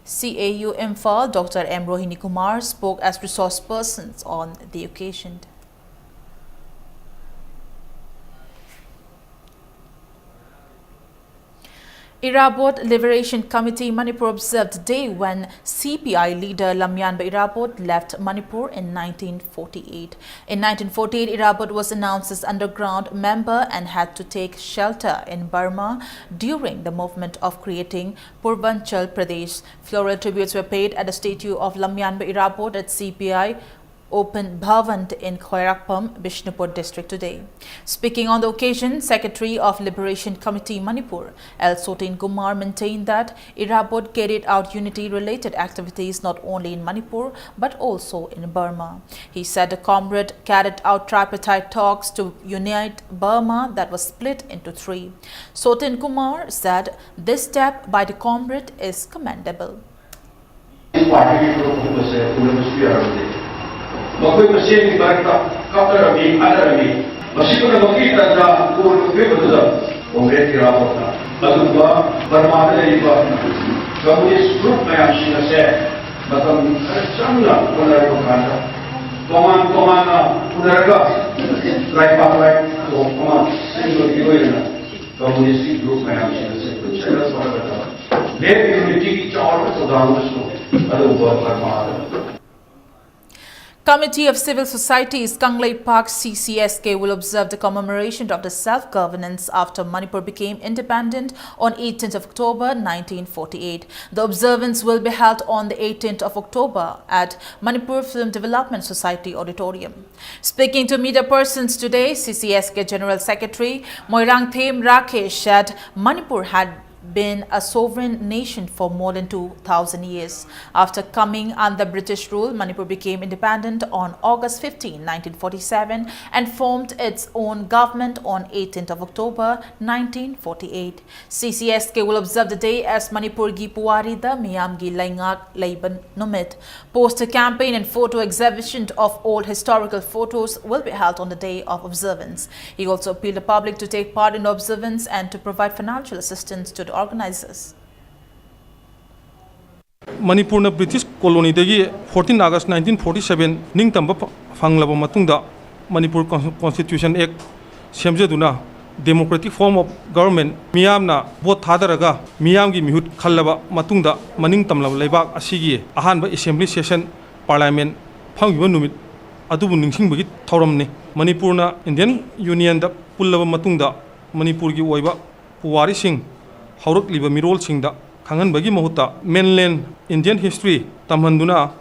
C A U Imphal, Doctor M. Rohini Kumar, spoke as resource persons on the occasion. Irabot Liberation Committee Manipur observed the day when C P I leader Lamyanba Irabot left Manipur in nineteen forty-eight. In nineteen forty-eight, Irabot was announced as underground member and had to take shelter in Burma during the movement of creating Purvanchal Pradesh. Floral tributes were paid at the statue of Lamyanba Irabot at C P I Open Bhavan in Khwairakhpam, Bishnupur district today. Speaking on the occasion, Secretary of Liberation Committee Manipur, L. Sotin Kumar, maintained that Irabot carried out unity-related activities not only in Manipur but also in Burma. He said the comrade carried out tripartite talks to unite Burma that was split into three. Sotin Kumar said this step by the comrade is commendable. ꯄꯥꯔꯇꯤꯒꯤ ꯐꯨꯔꯨꯞ ꯑꯍꯨꯝ ꯑꯁꯦ ꯎꯅꯕꯁꯨ ꯌꯥꯔꯝꯗꯦ꯫ ꯃꯈꯣꯏ ꯃꯁꯦꯟꯒꯤ ꯃꯔꯛꯇ ꯀꯥꯞꯅꯔꯝꯃꯤ, ꯈꯠꯅꯔꯝꯃꯤ꯫ ꯃꯁꯤ ꯄꯨꯝꯅꯃꯛꯀꯤ ꯇꯟꯖꯥ ꯀꯣꯟꯅ ꯐꯤꯕꯝꯗꯨꯗ ꯀꯣꯡꯒ꯭ꯔꯦꯁꯀꯤ ꯏꯔꯥꯕꯣꯠꯅ ꯑꯗꯨꯒꯨꯝꯕ ꯕꯔꯃꯥꯗ ꯂꯩꯔꯤꯕ ꯀꯝꯃꯨꯅꯤꯁ ꯒ꯭ꯔꯨꯞ ꯃꯌꯥꯝꯁꯤꯡ ꯑꯁꯦ ꯃꯇꯝ ꯈꯔ ꯆꯪꯅ ꯍꯣꯠꯅꯔꯛꯄ ꯀꯥꯟꯗ ꯇꯣꯉꯥꯟ ꯇꯣꯉꯥꯟꯅ ꯎꯅꯔꯒ ꯂꯥꯏꯄꯥꯛ ꯂꯥꯏꯊꯣꯛ ꯑꯃ ꯁꯤꯟꯕꯒꯤ ꯑꯣꯏꯅ ꯀꯝꯃꯨꯅꯤꯁꯀꯤ ꯒ꯭ꯔꯨꯞ ꯃꯌꯥꯝꯁꯤꯡ ꯑꯁꯦ ꯄꯨꯟꯁꯤꯜꯂꯒ ꯍꯣꯠꯅꯒꯗꯕ ꯂꯦꯐ ꯌꯨꯅꯤꯇꯤꯒꯤ ꯆꯥꯎꯔꯕ ꯊꯧꯗꯥꯡ ꯑꯃꯁꯨ ꯑꯗꯨꯒꯨꯝꯕ ꯕꯔꯃꯥꯗ Committee of Civil Societies, Kangleipak C C S K, will observe the commemoration of the self-governance after Manipur became independent on eighteenth of October nineteen forty-eight. The observance will be held on the eighteenth of October at Manipur Film Development Society Auditorium. Speaking to media persons today, C C S K General Secretary Moirangthem Rakesh said Manipur had been a sovereign nation for more than two thousand years. After coming under British rule, Manipur became independent on August fifteenth, nineteen forty-seven, and formed its own government on eighteenth of October, nineteen forty-eight. C C S K will observe the day as Manipurgi Puwarida Miyamgi Laingak Leiban Numit. Poster campaign and photo exhibition of old historical photos will be held on the day of observance. He also appealed the public to take part in the observance and to provide financial assistance to the organizers. ꯃꯅꯤꯄꯨꯔꯅ British ꯀꯣꯂꯣꯅꯤꯗꯒꯤ fourteen August nineteen forty seven ꯅꯤꯡꯇꯝꯕ ꯐ- ꯐꯪꯂꯕ ꯃꯇꯨꯡꯗ ꯃꯅꯤꯄꯨꯔ ꯀꯣꯟ- Constitution Act ꯁꯦꯝꯖꯗꯨꯅ democratic form of government, ꯃꯤꯌꯥꯝꯅ vote ꯊꯥꯗꯔꯒ ꯃꯤꯌꯥꯝꯒꯤ ꯃꯤꯍꯨꯠ ꯈꯜꯂꯕ ꯃꯇꯨꯡꯗ ꯃꯅꯤꯡ ꯇꯝꯂꯕ ꯂꯩꯕꯥꯛ ꯑꯁꯤꯒꯤ ꯑꯍꯥꯟꯕ assembly session, parliament, ꯐꯝꯈꯤꯕ ꯅꯨꯃꯤꯠ ꯑꯗꯨꯕꯨ ꯅꯤꯡꯁꯤꯡꯕꯒꯤ ꯊꯧꯔꯝꯅꯤ꯫ ꯃꯅꯤꯄꯨꯔꯅ Indian Unionꯗ ꯄꯨꯜꯂꯕ ꯃꯇꯨꯡꯗ ꯃꯅꯤꯄꯨꯔꯒꯤ ꯑꯣꯏꯕ ꯄꯨꯋꯥꯔꯤꯁꯤꯡ, ꯍꯧꯔꯛꯂꯤꯕ ꯃꯤꯔꯣꯜꯁꯤꯡꯗ ꯈꯪꯍꯟꯕꯒꯤ ꯃꯍꯨꯠꯇ mainland Indian history ꯇꯝꯍꯟꯗꯨꯅ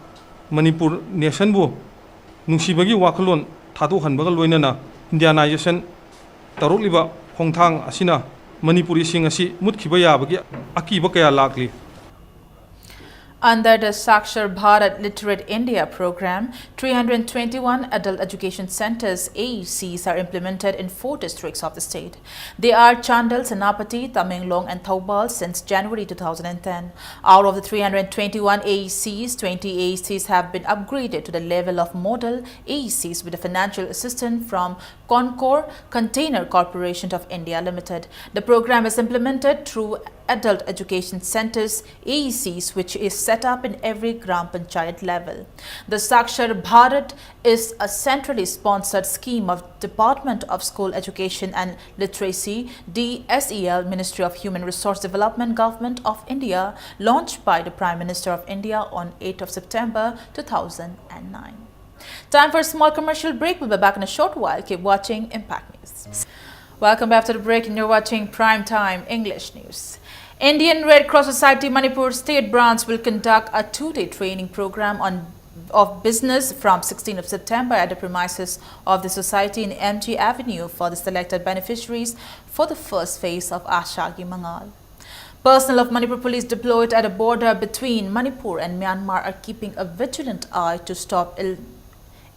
ꯃꯅꯤꯄꯨꯔ nationꯕꯨ ꯅꯨꯡꯁꯤꯕꯒꯤ ꯋꯥꯈꯜꯂꯣꯟ ꯊꯥꯗꯣꯛꯍꯟꯕꯒ ꯂꯣꯏꯅꯅ Indianization ꯇꯧꯔꯛꯂꯤꯕ ꯈꯣꯡꯊꯥꯡ ꯑꯁꯤꯅ ꯃꯅꯤꯄꯨꯔꯤꯁꯤꯡ ꯑꯁꯤ ꯃꯨꯠꯈꯤꯕ ꯌꯥꯕꯒꯤ ꯑꯀꯤꯕ ꯀꯌꯥ ꯂꯥꯛꯂꯤ꯫ Under the Sakshar Bharat Literate India program, three hundred twenty-one adult education centers, A E Cs, are implemented in four districts of the state. They are Chandel, Senapati, Tamenglong, and Thoubal since January two thousand ten. Out of the three hundred twenty-one A E Cs, twenty A E Cs have been upgraded to the level of model A E Cs with the financial assistance from Concord Container Corporation of India Limited. The program is implemented through Adult Education Centers, A E Cs, which is set up in every Gram Panchayat level. The Sakshar Bharat is a centrally sponsored scheme of Department of School Education and Literacy, D S E L, Ministry of Human Resource Development, Government of India, launched by the Prime Minister of India on eighth of September two thousand nine. Time for a small commercial break. We'll be back in a short while. Keep watching Impact News. Welcome back to the break, and you're watching Prime Time English News. Indian Red Cross Society Manipur State Branch will conduct a two-day training program on of business from sixteenth of September at the premises of the society in M G Avenue for the selected beneficiaries for the first phase of Asha Ki Mangal. Personnel of Manipur Police deployed at a border between Manipur and Myanmar are keeping a vigilant eye to stop Ill-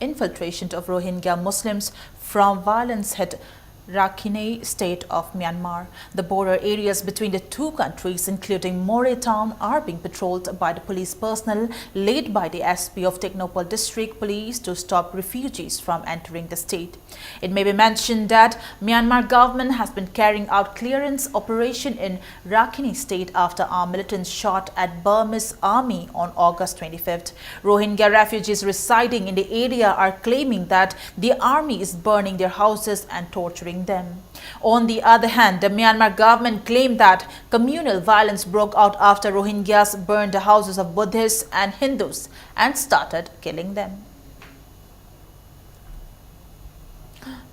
infiltration of Rohingya Muslims from violence hit Rakhine state of Myanmar. The border areas between the two countries, including Moreh town, are being patrolled by the police personnel led by the S P of Technopal District Police to stop refugees from entering the state. It may be mentioned that Myanmar government has been carrying out clearance operation in Rakhine state after armed militants shot at Burmese army on August twenty-fifth. Rohingya refugees residing in the area are claiming that the army is burning their houses and torturing them. On the other hand, the Myanmar government claimed that communal violence broke out after Rohingyas burned the houses of Buddhists and Hindus and started killing them.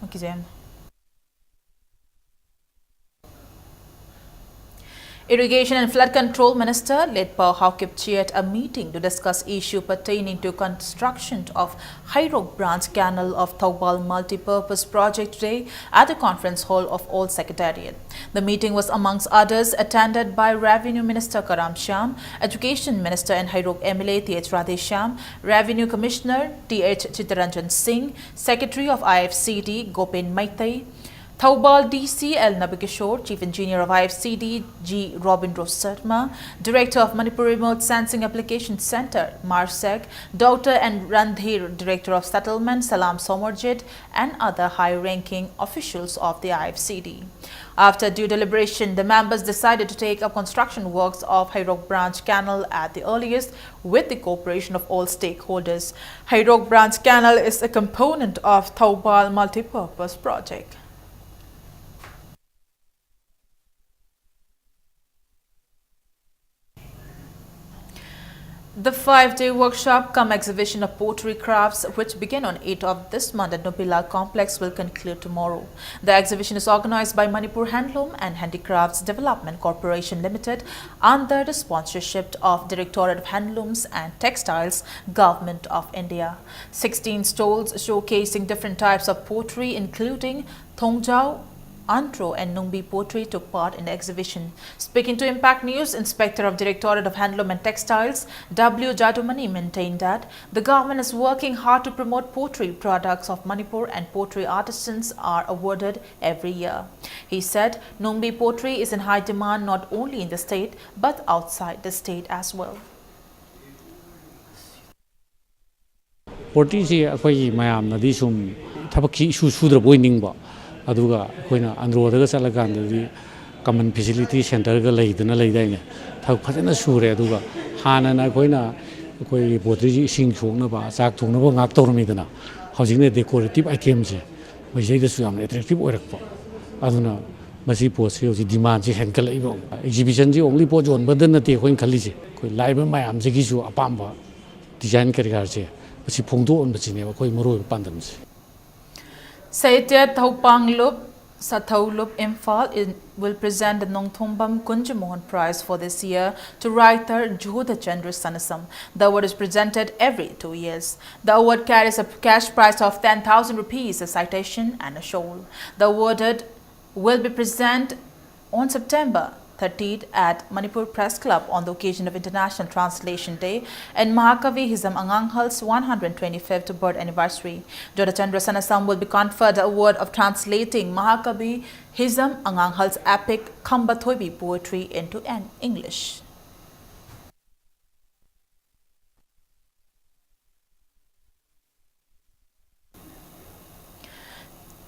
Okay, Jen. Irrigation and Flood Control Minister Letpao Haokip chaired a meeting to discuss issue pertaining to construction of Hairok Branch Canal of Thoubal Multipurpose Project today at the conference hall of All Secretariat. The meeting was amongst others attended by Revenue Minister Karam Shyam, Education Minister and Hairok M L A Th Radheshyam, Revenue Commissioner Th Chittaranjan Singh, Secretary of I F C D Gopen Meitei, Thoubal D C L Nabakishore, Chief Engineer of I F C D G Robindro Sharma, Director of Manipur Remote Sensing Application Center, MARSAC, Doctor N Randhir, Director of Settlement, Salam Somarjit, and other high-ranking officials of the I F C D. After due deliberation, the members decided to take up construction works of Hairok Branch Canal at the earliest with the cooperation of all stakeholders. Hairok Branch Canal is a component of Thoubal Multipurpose Project. The five-day workshop cum exhibition of pottery crafts, which began on eighth of this month at Nopilal Complex, will conclude tomorrow. The exhibition is organized by Manipur Handloom and Handicrafts Development Corporation Limited under the sponsorship of Directorate of Handlooms and Textiles, Government of India. Sixteen stalls showcasing different types of pottery, including thongjao, Antro and Nungbi Pottery took part in the exhibition. Speaking to Impact News, Inspector of Directorate of Handloom and Textiles, W Jadumani, maintained that the government is working hard to promote pottery products of Manipur and pottery artisans are awarded every year. He said Nungbi pottery is in high demand not only in the state but outside the state as well. ꯄꯣꯇ꯭ꯔꯤꯁꯤ ꯑꯩꯈꯣꯏꯒꯤ ꯃꯌꯥꯝꯅꯗꯤ ꯁꯨꯝ ꯊꯕꯛꯁꯤ ꯏꯁꯨ ꯁꯨꯗ꯭ꯔꯕꯣꯏ ꯅꯤꯡꯕ, ꯑꯗꯨꯒ ꯑꯩꯈꯣꯏꯅ ꯑꯟꯗ꯭ꯔꯣꯗꯒ ꯆꯠꯂꯀꯥꯟꯗꯗꯤ ꯀꯃꯟ facility ꯁꯦꯟꯇꯔꯒ ꯂꯩꯗꯅ ꯂꯩꯗꯥꯏꯅꯦ, ꯊꯕꯛ ꯐꯖꯅ ꯁꯨꯔꯦ꯫ ꯑꯗꯨꯒ ꯍꯥꯟꯅꯅ ꯑꯩꯈꯣꯏꯅ ꯑꯩꯈꯣꯏꯒꯤ ꯄꯣꯇ꯭ꯔꯤꯁꯤ ꯏꯁꯤꯡ ꯁꯣꯛꯅꯕ, ꯆꯥꯛ ꯊꯣꯡꯅꯕ ꯉꯥꯛ ꯇꯧꯔꯝꯃꯤꯗꯅ, ꯍꯧꯖꯤꯛꯅ ꯗꯦꯀꯣꯔꯦꯇꯤꯞ ꯑꯥꯏꯇꯦꯝꯁꯦ ꯃꯁꯤꯗꯩꯗꯁꯨ ꯌꯥꯝꯅ ꯑꯦꯇ꯭ꯔꯦꯛꯇꯤꯞ ꯑꯣꯏꯔꯛꯄ꯫ ꯑꯗꯨꯅ ꯃꯁꯤ ꯄꯣꯠꯁꯤ ꯍꯧꯖꯤꯛ ꯗꯤꯃꯥꯟꯁꯤ ꯍꯦꯟꯒꯠꯂꯛꯏꯕ꯫ ꯑꯦꯛꯖꯤꯕꯤꯁꯟꯁꯤ ꯑꯣꯡꯂꯤ ꯄꯣꯠ ꯌꯣꯟꯕꯗ ꯅꯠꯇꯦ ꯑꯩꯈꯣꯏꯅ ꯈꯜꯂꯤꯁꯦ, ꯑꯩꯈꯣꯏ ꯂꯥꯛꯏꯕ ꯃꯌꯥꯝꯁꯤꯒꯤꯁꯨ ꯑꯄꯥꯝꯕ ꯗꯤꯖꯥꯏꯟ ꯀꯔꯤ ꯀꯔꯥꯁꯦ ꯃꯁꯤ ꯐꯣꯡꯗꯣꯛꯍꯟꯕꯁꯤꯅꯦꯕ ꯑꯩꯈꯣꯏ ꯃꯔꯨꯑꯣꯏꯕ ꯄꯥꯟꯗꯝꯁꯦ꯫ Saityat Thoupanglup, Sathoulup, Imphal in, will present the Nongthombam Kunjamohan Prize for this year to writer Jodhachandra Sanasam. The award is presented every two years. The award carries a cash prize of ten thousand rupees, a citation and a shawl. The awarded will be present on September thirteenth at Manipur Press Club on the occasion of International Translation Day and Mahakavi Hizam Anganghal's one hundred twenty-fifth birth anniversary. Jodhachandra Sanasam will be conferred the award of translating Mahakavi Hizam Anganghal's epic Khamba Thoibi poetry into an English.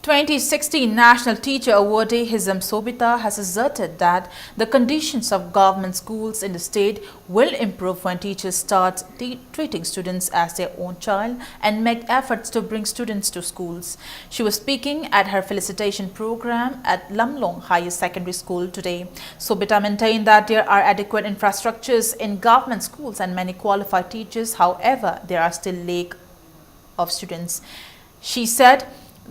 Twenty sixteen National Teacher Awardee Hizam Sobita has asserted that the conditions of government schools in the state will improve when teachers start te- treating students as their own child and make efforts to bring students to schools. She was speaking at her felicitation program at Lamlong Higher Secondary School today. Sobita maintained that there are adequate infrastructures in government schools and many qualified teachers. However, there are still lack of students. She said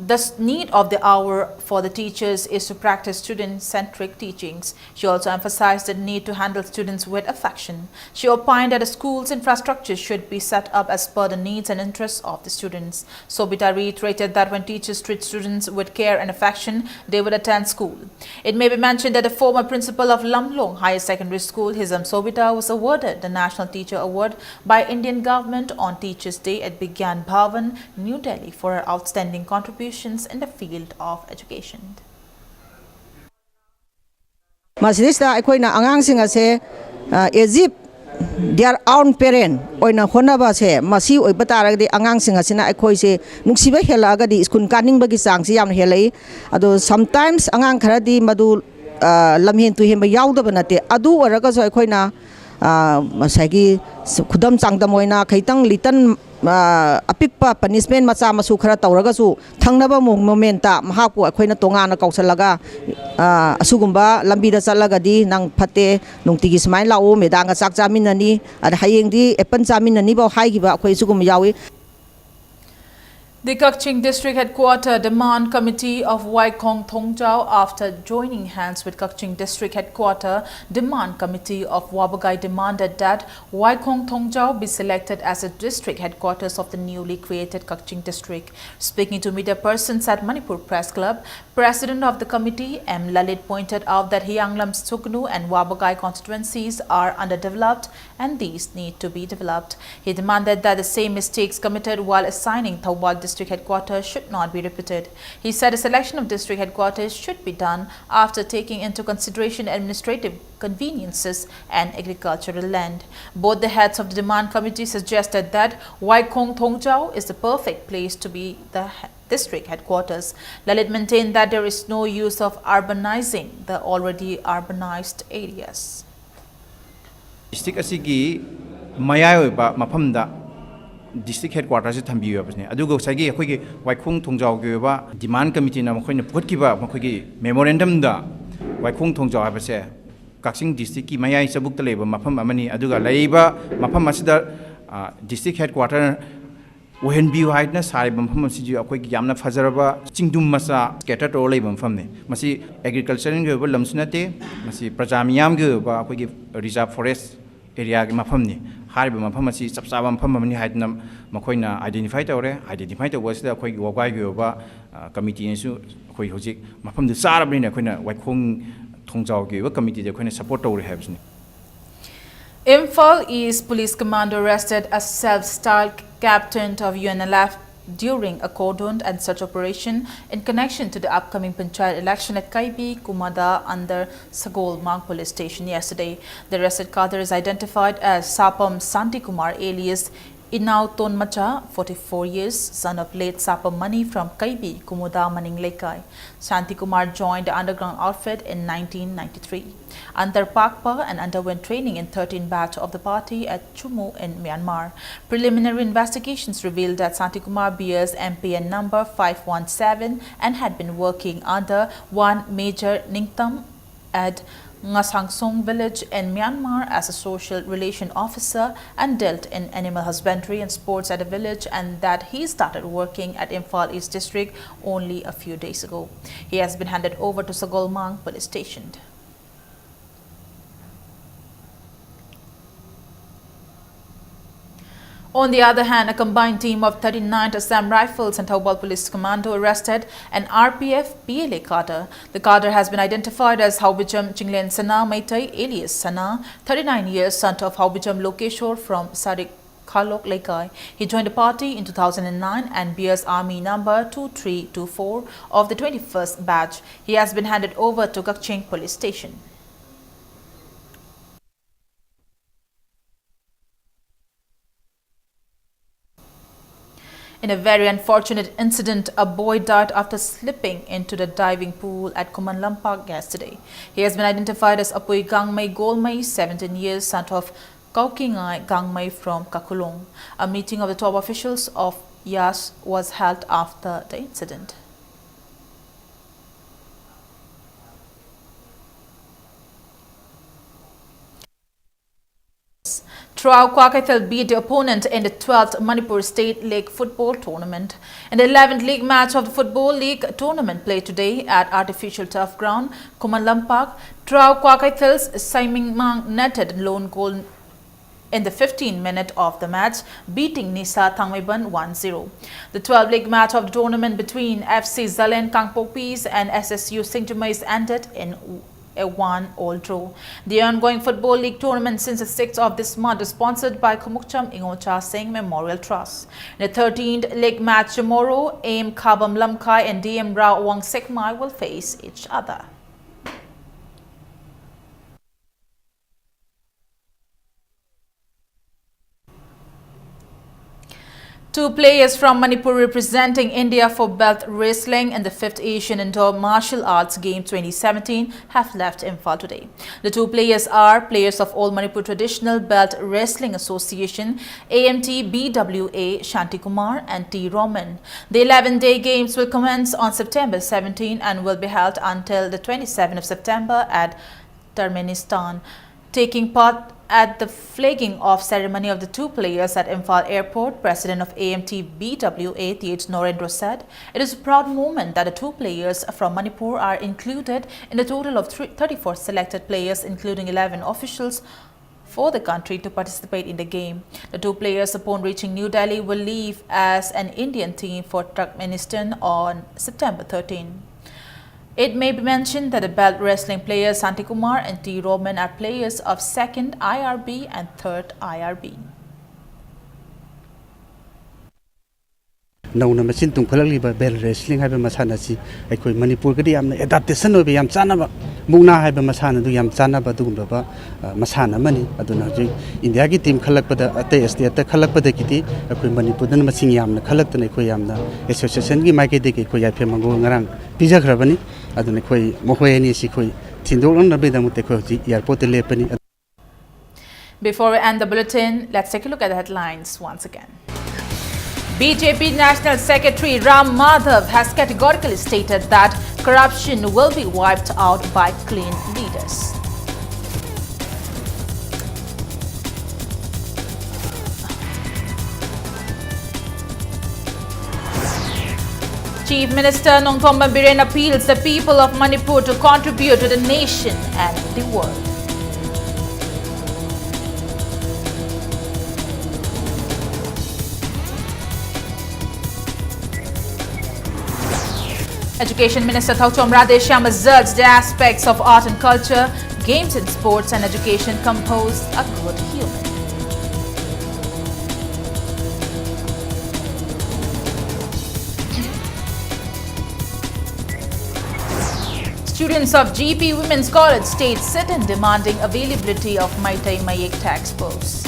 The s- need of the hour for the teachers is to practice student-centric teachings. She also emphasized the need to handle students with affection. She opined that the school's infrastructure should be set up as per the needs and interests of the students. Sobita reiterated that when teachers treat students with care and affection, they will attend school. It may be mentioned that the former principal of Lamlong Higher Secondary School, Hizam Sobita, was awarded the National Teacher Award by Indian government on Teachers' Day at Bigyan Bhavan, New Delhi, for her outstanding contributions in the field of education. ꯃꯁꯤꯗꯩꯁꯤꯗ ꯑꯩꯈꯣꯏꯅ ꯑꯉꯥꯡꯁꯤꯡ ꯑꯁꯦ, ꯑ, as if they are own parent ꯑꯣꯏꯅ ꯍꯣꯠꯅꯕꯁꯦ, ꯃꯁꯤ ꯑꯣꯏꯕ ꯇꯥꯔꯒꯗꯤ ꯑꯉꯥꯡꯁꯤꯡ ꯑꯁꯤꯅ ꯑꯩꯈꯣꯏꯁꯦ ꯅꯨꯡꯁꯤꯕ ꯍꯦꯜꯂꯛꯑꯒꯗꯤ ꯁ꯭ꯀꯨꯜ ꯀꯥꯅꯤꯡꯕꯒꯤ ꯆꯥꯡꯁꯤ ꯌꯥꯝꯅ ꯍꯦꯜꯂꯛꯏ꯫ ꯑꯗꯣ sometimes ꯑꯉꯥꯡ ꯈꯔꯗꯤ ꯃꯗꯨ, ꯑ, ꯂꯝꯍꯦꯟ ꯇꯨꯍꯦꯟꯕ ꯌꯥꯎꯗꯕ ꯅꯠꯇꯦ꯫ ꯑꯗꯨ ꯑꯣꯏꯔꯒꯁꯨ ꯑꯩꯈꯣꯏꯅ, ꯑ, ꯉꯁꯥꯏꯒꯤ ꯈꯨꯗꯝ ꯆꯥꯡꯗꯝ ꯑꯣꯏꯅ ꯈꯤꯇꯪ ꯂꯤꯇꯟ ꯑ, ꯑꯄꯤꯛꯄ punishment ꯃꯆꯥ ꯃꯁꯨ ꯈꯔ ꯇꯧꯔꯒꯁꯨ, ꯊꯪꯅꯕ ꯃꯣ-, moment ꯇ ꯃꯍꯥꯛꯄꯨ ꯑꯩꯈꯣꯏꯅ ꯇꯣꯉꯥꯟꯅ ꯀꯧꯁꯜꯂꯒ, ꯑ, ꯑꯁꯤꯒꯨꯝꯕ ꯂꯝꯕꯤꯗ ꯆꯠꯂꯒꯗꯤ ꯅꯪ ꯐꯠꯇꯦ, ꯅꯨꯡꯇꯤꯒꯤ ꯁꯨꯃꯥꯏꯅ ꯂꯥꯛꯑꯣ, ꯃꯦꯗꯥꯝꯒ ꯆꯥꯛ ꯆꯥꯃꯤꯟꯅꯅꯤ, ꯑꯗ ꯍꯌꯦꯡꯗꯤ apple ꯆꯥꯃꯤꯟꯅꯅꯤꯐꯥꯎ ꯍꯥꯏꯈꯤꯕ ꯑꯩꯈꯣꯏ ꯁꯤꯒꯨꯝꯕ ꯌꯥꯎꯏ꯫ The Kakching District Headquarter Demand Committee of Waikhong Thongjao, after joining hands with Kakching District Headquarter Demand Committee of Wabagai, demanded that Waikhong Thongjao be selected as the district headquarters of the newly created Kakching District. Speaking to media persons at Manipur Press Club, President of the committee, M Lalit, pointed out that Hiyanglam, Sugnu and Wabagai constituencies are underdeveloped and these need to be developed. He demanded that the same mistakes committed while assigning Thoubal district headquarters should not be repeated. He said the selection of district headquarters should be done after taking into consideration administrative conveniences and agricultural land. Both the heads of the demand committee suggested that Waikhong Thongjao is the perfect place to be the he-, district headquarters. Lalit maintained that there is no use of urbanizing the already urbanized areas. District ꯑꯁꯤꯒꯤ ꯃꯌꯥꯏ ꯑꯣꯏꯕ ꯃꯐꯝꯗ district headquarters ꯁꯤ ꯊꯝꯕꯤꯌꯨ ꯍꯥꯏꯕꯁꯤꯅꯤ꯫ ꯑꯗꯨꯒ ꯉꯁꯥꯏꯒꯤ ꯑꯩꯈꯣꯏꯒꯤ ꯋꯥꯏꯈꯣꯡ ꯊꯣꯡꯖꯥꯎꯒꯤ ꯑꯣꯏꯕ demand committee ꯅ ꯃꯈꯣꯏꯅ ꯄꯨꯈꯠꯈꯤꯕ ꯃꯈꯣꯏꯒꯤ memorandum ꯗ ꯋꯥꯏꯈꯣꯡ ꯊꯣꯡꯖꯥꯎ ꯍꯥꯏꯕꯁꯦ ꯀꯛꯆꯤꯡ district ꯀꯤ ꯃꯌꯥꯏ ꯆꯕꯨꯛꯇ ꯂꯩꯕ ꯃꯐꯝ ꯑꯃꯅꯤ꯫ ꯑꯗꯨꯒ ꯂꯩꯔꯤꯕ ꯃꯐꯝ ꯑꯁꯤꯗ, ꯑ, district headquarter ꯑꯣꯏꯍꯟꯕꯤꯌꯨ ꯍꯥꯏꯗꯨꯅ ꯁꯥꯔꯤꯕ ꯃꯐꯝ ꯑꯁꯤꯁꯨ ꯑꯩꯈꯣꯏꯒꯤ ꯌꯥꯝꯅ ꯐꯖꯔꯕ ꯆꯤꯡꯗꯨꯝ ꯃꯆꯥ ꯁ꯭ꯀꯦꯇꯔ ꯇꯧꯔ ꯂꯩꯕ ꯃꯐꯝꯅꯤ꯫ ꯃꯁꯤ ꯑꯦꯒ꯭ꯔꯤꯀꯜꯆꯔꯒꯤ ꯑꯣꯏꯕ ꯂꯝꯁꯨ ꯅꯠꯇꯦ, ꯃꯁꯤ ꯄ꯭ꯔꯖꯥ ꯃꯤꯌꯥꯝꯒꯤ ꯑꯣꯏꯕ ꯑꯩꯈꯣꯏꯒꯤ ꯔꯤꯖꯥꯔꯚ ꯐꯣꯔꯦꯁ ꯑꯦꯔꯤꯌꯥꯒꯤ ꯃꯐꯝꯅꯤ꯫ ꯍꯥꯏꯔꯤꯕ ꯃꯐꯝ ꯑꯁꯤ ꯆꯞ ꯆꯥꯕ ꯃꯐꯝ ꯑꯃꯅꯤ ꯍꯥꯏꯗꯨꯅ ꯃꯈꯣꯏꯅ ꯑꯥꯏꯗꯦꯟꯇꯤꯐꯥꯏ ꯇꯧꯔꯦ꯫ ꯑꯥꯏꯗꯦꯟꯇꯤꯐꯥꯏ ꯇꯧꯕ ꯑꯁꯤꯗ ꯑꯩꯈꯣꯏꯒꯤ ꯋꯥꯕꯒꯥꯏꯒꯤ ꯑꯣꯏꯕ, ꯑ, ꯀꯃꯤꯇꯤꯅꯁꯨ ꯑꯩꯈꯣꯏ ꯍꯧꯖꯤꯛ ꯃꯐꯝꯗꯨ ꯆꯥꯔꯕꯅꯤꯅ ꯑꯩꯈꯣꯏꯅ ꯋꯥꯏꯈꯣꯡ ꯊꯣꯡꯖꯥꯎꯒꯤ ꯑꯣꯏꯕ ꯀꯃꯤꯇꯤꯗ ꯑꯩꯈꯣꯏꯅ ꯁꯄꯣꯔꯠ ꯇꯧꯔꯦ ꯍꯥꯏꯕꯁꯤꯅꯤ꯫ Imphal East Police Commando arrested a self-styled captain of U N L F during a cordoned and search operation in connection to the upcoming Panchayat election at Kaibi Kumada under Sagolmang Police Station yesterday. The arrested cadre is identified as Sapam Santi Kumar alias Inau Tonmacha, forty-four years, son of late Sapam Mani from Kaibi Kumuda Maning Leikai. Santi Kumar joined the underground outfit in nineteen ninety-three under Pakpa and underwent training in thirteen batch of the party at Chumu in Myanmar. Preliminary investigations revealed that Santi Kumar bears M P N number five one seven and had been working under one Major Ningtam at Ngasangsong village in Myanmar as a social relation officer and dealt in animal husbandry and sports at the village, and that he started working at Imphal East District only a few days ago. He has been handed over to Sagolmang Police Station. On the other hand, a combined team of thirty-ninth Assam Rifles and Thoubal Police Commando arrested an R P F P L A cadre. The cadre has been identified as Haubijam Chinglen Sana Meitei, alias Sana, thirty-nine years, son of Haubijam Lokeshwar from Sarik Khalok Leikai. He joined the party in two thousand nine and bears army number two three two four of the twenty-first batch. He has been handed over to Kakching Police Station. In a very unfortunate incident, a boy died after slipping into the diving pool at Kumanlam Park yesterday. He has been identified as Apui Gangmei Golmei, seventeen years, son of Kaukingai Gangmei from Kakulong. A meeting of the top officials of Yas was held after the incident. Trao Kwakethel beat the opponent in the twelfth Manipur State League Football Tournament. In the eleventh league match of the Football League tournament played today at Artificial Turf Ground, Khuman Lampak, Trao Kwakethel's Saiming Mang netted lone goal in the fifteenth minute of the match, beating Nisa Thangmeiban one zero. The twelfth league match of the tournament between F C Zalen Kangpokpi's and S S U Singjumais ended in a one-all draw. The ongoing Football League tournament since the sixth of this month is sponsored by Khumukcham Ingolcha Singh Memorial Trust. In the thirteenth league match tomorrow, A M Khabam Lamkhai and D M Rao Wang Sekmai will face each other. Two players from Manipur representing India for belt wrestling in the fifth Asian Indoor Martial Arts Games twenty seventeen have left Imphal today. The two players are players of All Manipur Traditional Belt Wrestling Association, A M T B W A, Shanti Kumar and T Roman. The eleven-day games will commence on September seventeen and will be held until the twenty-seventh of September at Turkmenistan. Taking part at the flagging off ceremony of the two players at Imphal Airport, President of A M T B W A, Th Norendra, said, "It is a proud moment that the two players from Manipur are included in the total of three- thirty-four selected players, including eleven officials for the country, to participate in the game." The two players, upon reaching New Delhi, will leave as an Indian team for Turkmenistan on September thirteen. It may be mentioned that the belt wrestling players Santi Kumar and T Roman are players of second I R B and third I R B. ꯅꯧꯅ ꯃꯆꯤꯟ ꯇꯨꯝꯈꯠꯂꯛꯂꯤꯕ ꯕꯦꯜ wrestling ꯍꯥꯏꯕ ꯃꯁꯥꯟꯅ ꯑꯁꯤ ꯑꯩꯈꯣꯏ ꯃꯅꯤꯄꯨꯔꯒꯗꯤ ꯌꯥꯝꯅ adaptation ꯑꯣꯏꯕ, ꯌꯥꯝ ꯆꯥꯟꯅꯕ, ꯃꯨꯛꯅꯥ ꯍꯥꯏꯕ ꯃꯁꯥꯟꯅꯗꯨ ꯌꯥꯝ ꯆꯥꯟꯅꯕ ꯑꯗꯨꯒꯨꯝꯂꯕ, ꯑ, ꯃꯁꯥꯟꯅ ꯑꯃꯅꯤ꯫ ꯑꯗꯨꯅ ꯍꯧꯖꯤꯛ ꯏꯟꯗꯤꯌꯥꯒꯤ ꯇꯤꯝ ꯈꯜꯂꯛꯄꯗ, ꯑꯇꯩ ꯁ꯭ꯇꯦꯠꯇ ꯈꯜꯂꯛꯄꯗꯒꯤꯗꯤ ꯑꯩꯈꯣꯏ ꯃꯅꯤꯄꯨꯔꯗꯅ ꯃꯁꯤꯡ ꯌꯥꯝꯅ ꯈꯜꯂꯛꯇꯅ ꯑꯩꯈꯣꯏ ꯌꯥꯝꯅ ꯑꯦꯁꯣꯁꯤꯌꯦꯁꯟꯒꯤ ꯃꯥꯏꯀꯩꯗꯒꯤ ꯑꯩꯈꯣꯏ ꯌꯥꯏꯐ ꯌꯥꯏꯐꯃꯪꯒꯣꯜ ꯉꯔꯥꯡ ꯄꯤꯖꯈ꯭ꯔꯕꯅꯤ꯫ ꯑꯗꯨꯅ ꯑꯩꯈꯣꯏ ꯃꯈꯣꯏ ꯑꯅꯤ ꯑꯁꯤ ꯑꯩꯈꯣꯏ ꯊꯤꯟꯗꯣꯛꯅꯅꯕꯒꯤꯗꯃꯛꯇ ꯑꯩꯈꯣꯏ ꯍꯧꯖꯤꯛ ꯑꯦꯌꯥꯔꯄꯣꯔꯠꯇ ꯂꯦꯞꯄꯅꯤ꯫ Before we end the bulletin, let's take a look at the headlines once again. B J P National Secretary Ram Madhav has categorically stated that corruption will be wiped out by clean leaders. Chief Minister Nongthombam Biren appeals the people of Manipur to contribute to the nation and the world. Education Minister Thauchom Radheshyam asserts the aspects of art and culture, games and sports and education compose a good human. Students of G P Women's College state sit-in demanding availability of Meitei Mayek textbooks.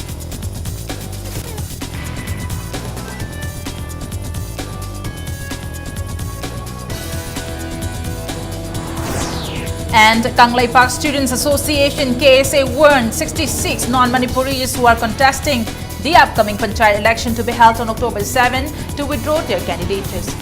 And Kangleipak Students Association, K S A, warned sixty-six non-Manipuris who are contesting the upcoming Panchayat election to be held on October seven to withdraw their candidatures.